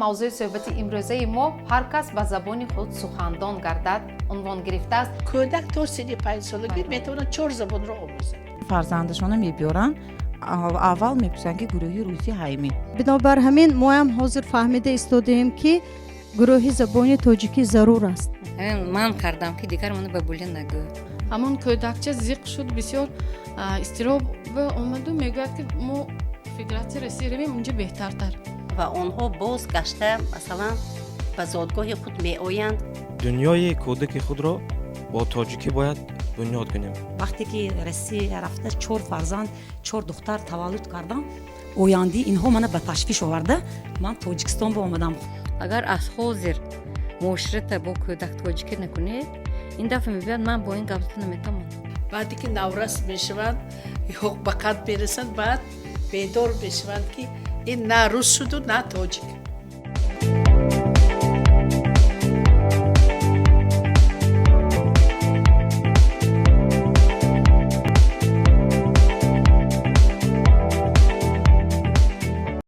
Мавзӯи суҳбати имрӯзаи мо «Ҳар кас ба забони худ сухандон гардад» унвон гирифтааст. Кӯдак то синни 5-солагӣ метавонад чор забонро омӯзад. Фарзандашонро мебиёранд, аввал мепурсанд, ки гурӯҳи русӣ ҳайми. Бинобар ҳамин моям ҳозир фаҳмида истодаем, ки гурӯҳи забони тоҷикӣ зарур аст. Ман кардам, ки дигар мана ба буле нагӯ. Ҳамон кӯдакча зиқ шуд, бисёр изтироб омаду мегӯяд, ки мо Федератсияи Россия равем, унҷа беҳтартар. Ва онҳо боз гашта, масалан, ба зодгоҳи худ меоянд. Дунёи кӯдаки худро бо тоҷикӣ бояд бунёд кунем. Вақте ки Россия рафта, чор фарзанд, чор духтар таваллуд кардам, ояндаи инҳо мана ба ташвиш оварда, ман Тоҷикистон ба омадам. Агар аз ҳозир муоширата бо кӯдак тоҷикӣ накунед, ин дафъа мегӯяд: «Ман бо ин гап зада наметавонам». Баъде ки наврас мешаванд ё ба қад мерасанд, баъд бедор мешаванд, ки ин на рус шуду, на тоҷик.